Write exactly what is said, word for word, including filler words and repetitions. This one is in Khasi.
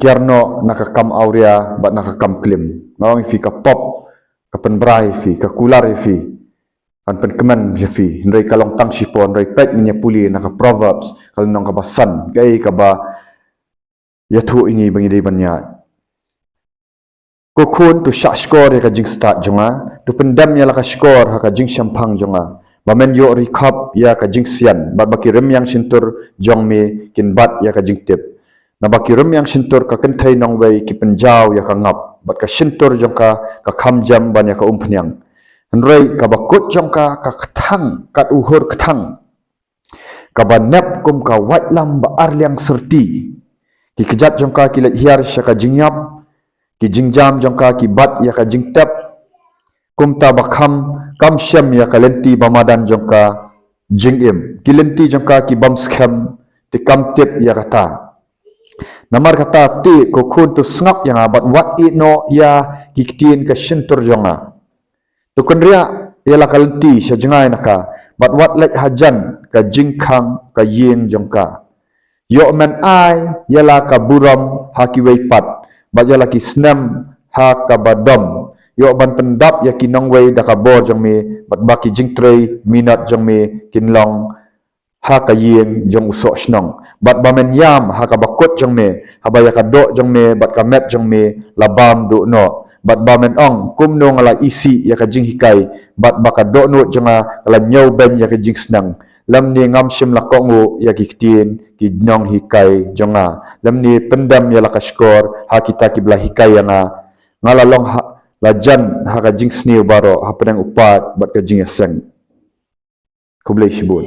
kiar noh na ka kam awria bad na ka kam klim. Nga ong ïa phi, ka pop ka pynbrai ïa phi, ka kular ïa phi, kan pynkmen ïa phi. Hynrei ka long tang shipor, hynrei peit, ngin ïa pule na ka Proverbs, ka lynnong kaba san, kaei kaba ïathuh ïa ngi ba ngi dei ban ïaid. Ko khun, to shah shkor ïa ka jingstad jong nga, to pyndem ïa la ka shkor ha ka jingshemphang jong nga. Ba men ïoh ri khap ïa ka jingsian, bad ba ki rymmiang shyntur jong me kin bat ïa ka jingtip. Naba ki rymmiang shyntur ka kynthei nongwei ki pynjaw ïa ka ngap, bad ka shyntur jong ka ka kham jem ban ïa ka umphniang. Hynrei kaba kut jong ka ka kthang kat u hur kthang. Kaba nep kum ka waitlam ba ar liang syrti. Ki kjat jong ka ki leit hiar sha ka jingïap, ki jingjam jong ka ki bat ïa ka jingtep. Kumta ba kham kam shem ïa ka lynti ba madan jong ka jingim. Ki lynti jong ka ki bym skhem, te kam tip ïa kata. Namar kata te ko khun, to sngap ïa nga bad wat ïeh noh ïa ki ktien ka shyntur jong nga. To kynriah ïa la ka lynti sha jngai na ka, bad wat leit hajan ka jingkhang ka ïing jong ka. Ïoh men ai ïa la ka burom ha kiwei pat, bad ïa la ki snem ha kaba dom. Ïoh ban pyndap ïa ki nongwei da ka bor jong me, bad ba ki jingtrei minot jong me kin long ha ka ïing jong u soh shnong. Bad ba men ïam ha kaba kut jong me, haba ïa ka doh jong me bad ka met jong me la bam duh noh. Bad ba men ong, kumno nga la isih ïa ka jinghikai, bad ba ka dohnud jong nga ka la ñiewbeiñ ïa ka jingsneng. Lymne ngam shym la kohnguh ïa ki ktien ki nonghikai jong nga, lymne pyndem ïa la ka shkor ha kita kiba la hikai ïa nga. Nga la long ha, la jan ha ka jingsniew baroh hapdeng u paid bad ka jingïaseng. Khublei shibun.